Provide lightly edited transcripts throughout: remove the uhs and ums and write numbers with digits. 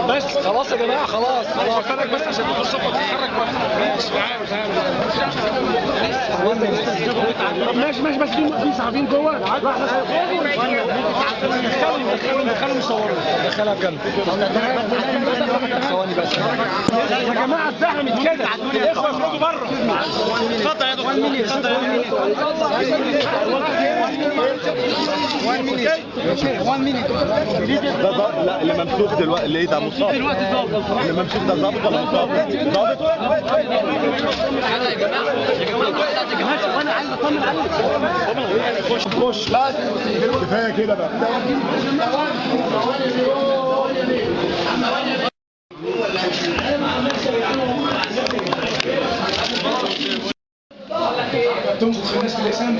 بس خلاص يا جماعة، خلاص خلاص فرق بس عشان تخش تتحرك براحتك. طب ماشي ماشي، بس في صحفيين جوه، دخلهم يصوروا، دخلها بجنب ثواني بس يا جماعة، اتزحمت كده، الاخوة يخرجوا بره. اتفضل يا دكتور، اتفضل. 1 minute. ده لا اللي ممسوك دلوقتي، اللي ده مصاب اللي ممسوك ده ظابط ولا مصاب؟ ظابط. وانا عايز اطمن عليك. خش بس كفاية كده بقى. تمسك في الناس باللسان.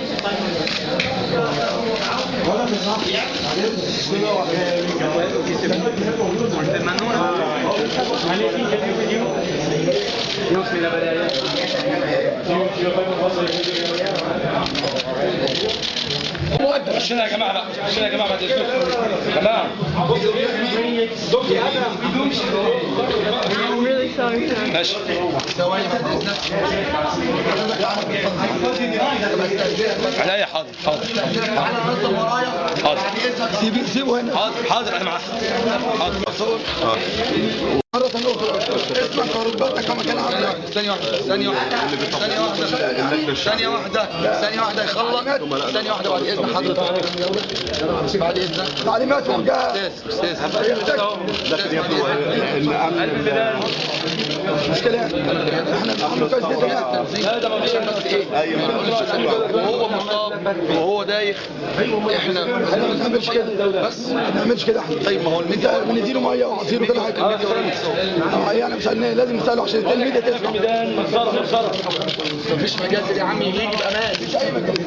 خشنا يا جماعة بقى، خشنا يا جماعة بعد اذنكم. جماعة ماشي. عليا حاضر حاضر حاضر، سيبه هنا. حاضر حاضر انا معاك. حاضر. مرة أخرى اسمع رتبتك كما كان عبدك. ثانية واحدة ثانية واحدة ثانية واحدة ثانية واحدة ثانية واحدة يخلص. ثانية واحدة بعد إذن حضرتك، بعد إذنك. تعليمات وجهة. أستاذ مشكلة احنا بنعمل كويس جدا. عشان بس إيه؟ وهو مصاب وهو دايخ، احنا ما نعملش كده، بس ما نعملش كده احنا. طيب ما هو الميديا بنديله مية وعصير وكل حاجة. يعني مش لازم نساله عشان الميديا تسمع. مفيش مجازر يا عم، يجي بامان. مفيش اي مجازر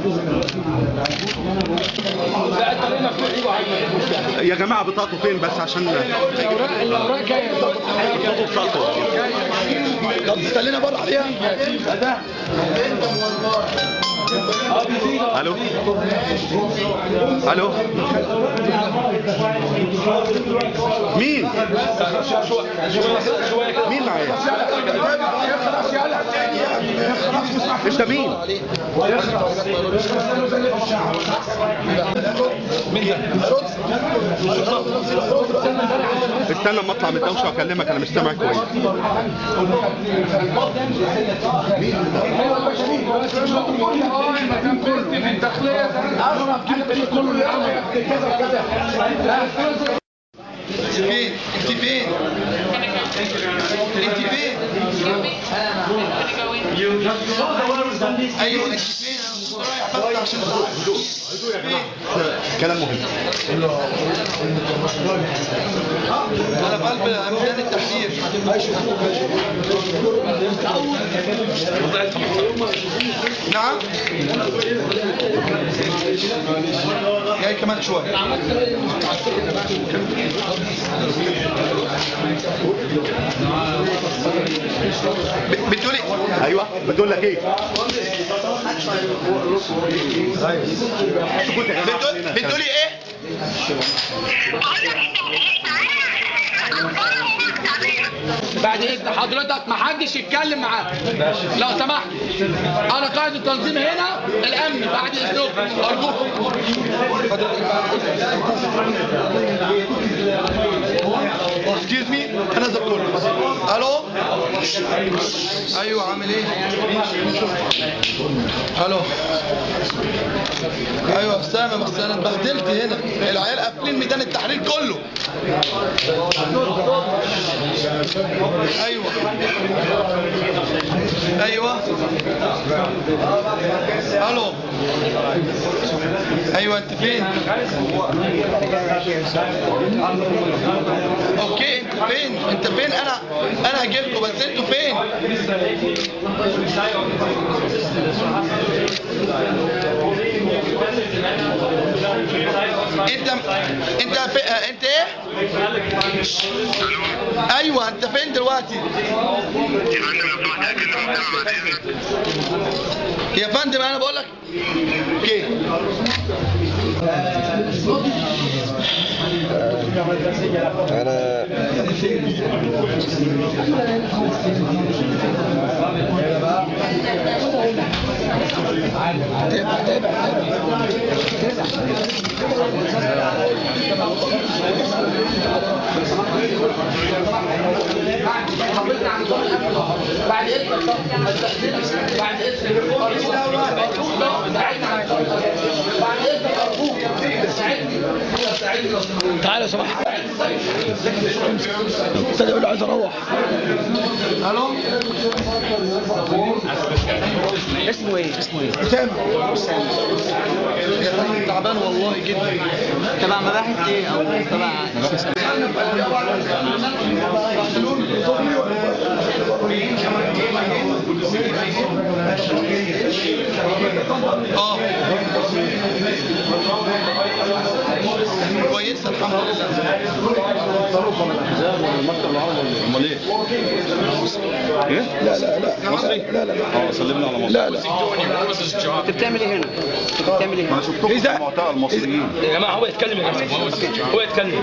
يا جماعة. بطاقته فين بس عشان الاوراق جاية. بطاقته. طب تستنينا بره عليها. الو الو، مين مين معايا؟ انت مين؟ استنى اما اطلع من الدوشة واكلمك، انا مش سامع كويس. فين؟ انت فين؟ انت فين؟ ايوه انت فين؟ انا رايح بس عشان هدوء هدوء يا جماعة، كلام مهم. انا في قلب ميدان التحرير. نعم جاي كمان شوية. بتقولي ايوه، بتقول لك ايه؟ بتقولي ايه؟ بعد اذن حضرتك ما حدش يتكلم معاه لو سمحت. انا قائد التنظيم هنا الامن، بعد اذنكم ارجوكم. Excuse me, another call. الو، ايوه عامل ايه؟ الو، ايوه اسامة، بس انا اتبهدلت هنا، العيال قافلين ميدان التحرير كله. ايوه ايوه، الو، ايوه انت فين؟ okay انت فين؟ انت فين؟ انا هجيلكوا، بس انتوا فين؟ انت في... انت ايه؟ ايوه انت فين دلوقتي؟ يا فندم انا بقول لك okay. انا بعد اذنك، بعد اذنك، بعد اذنك ارجوك ساعدني ساعدني. تعالى لو سمحت. ابتدى يقول له عايز اروح. الو، اسمه ايه؟ اسمه ايه؟ اسامة. يا فندم تعبان والله جدا. تبع مباحث ايه او تبع؟ اه كويس الحمد لله. امال ايه؟ ايه؟ لا لا لا مصري؟ لا لا اه سلمنا على مصر. لا لا. انت بتعمل ايه هنا؟ انت بتعمل ايه ما هنا؟ انا شفتكم في معتقل المصريين يا جماعة، هو يتكلم يا جماعة، هو يتكلم.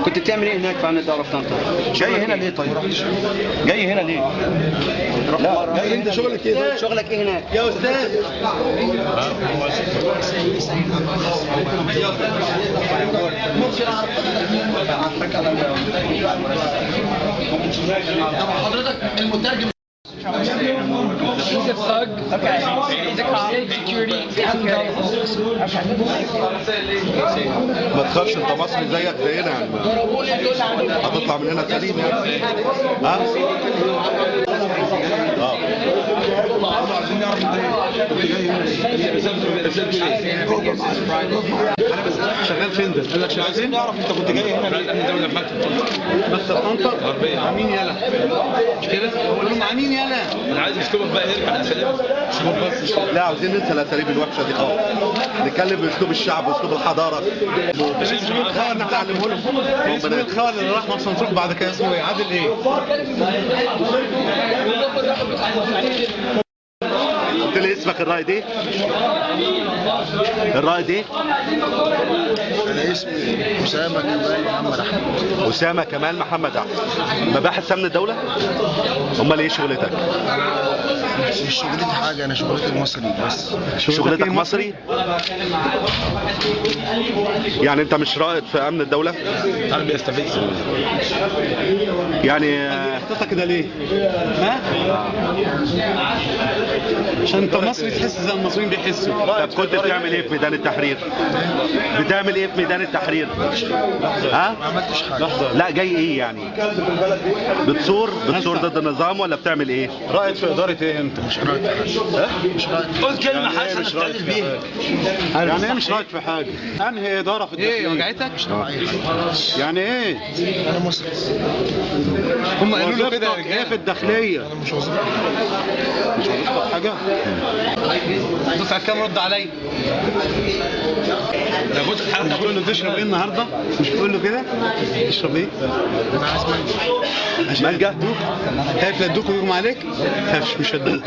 كنت بتعمل ايه هناك في امن الدولة في طنطا؟ جاي هنا ليه طيب؟ جاي هنا ليه؟ لا جاي انت شغلك ايه؟ شغلك ايه هناك؟ يا استاذ طب حضرتك المترجم. He's a thug. Okay. He's a cop. State security. ما تخافش، انت مصري زيك زينا يعني، هتطلع من هنا سليم يعني. ها؟ اه شغال فين ده؟ قال لك عايزين نعرف انت كنت جاي هنا ليه؟ الدولة بس طنطا غربية. مع مين يالا؟ مش كده؟ قول له مع مين يالا؟ انا عايز اسلوبك بقى يرجع للسلام. لا عاوزين ننسى الاساليب الوحشة دي خالص، نتكلم باسلوب الشعب واسلوب الحضارة. اسمه احنا نعلمه لهم. اسمه الخال اللي راح مرسى مطروح بعد كده اسمه ايه؟ عادل ايه؟ قلت لي اسمك الرائد ايه؟ الرائد ايه؟ انا اسمي اسامة كمال محمد احمد. اسامة كمال محمد احمد. مباحث امن الدولة؟ امال ايه شغلتك؟ مش شغلتي حاجة، انا شغلتي مصري بس. شغلتك مصري؟ يعني انت مش رائد في امن الدولة؟ تعال بيستفز يعني حطيتها كده ليه؟ ها؟ عشان انت مصري تحس زي المصريين بيحسوا. طب كنت بتعمل ايه في ميدان التحرير؟ بتعمل ايه في ميدان التحرير؟ ها؟ ما عملتش حاجة. لا جاي ايه يعني؟ بتصور ضد النظام ولا بتعمل ايه؟ رائد في ادارة ايه انت؟ مش رائد في حاجة. مش رائد. قول كلمة يعني ايه حسنه مش رائد تتعدل في بيها. حاجة؟ يعني ايه مش رائد في حاجة؟ انهي ادارة في الداخلية؟ ايه وجعتك؟ مش تبع اي حاجة. يعني ايه؟ انا مصري. هم قالوا له كده ايه في الداخلية؟ انا مش وظيفتي حاجة. مش وظيفتك حاجة؟ دوس على الكام رد عليا. مش بتقول له تشرب ايه النهارده؟ مش بتقول له كده؟ تشرب ايه؟ انا عايز مانجا. عشان مانجا؟ خايف لا ادوك ويغمى عليك؟ خافش مش هدوك.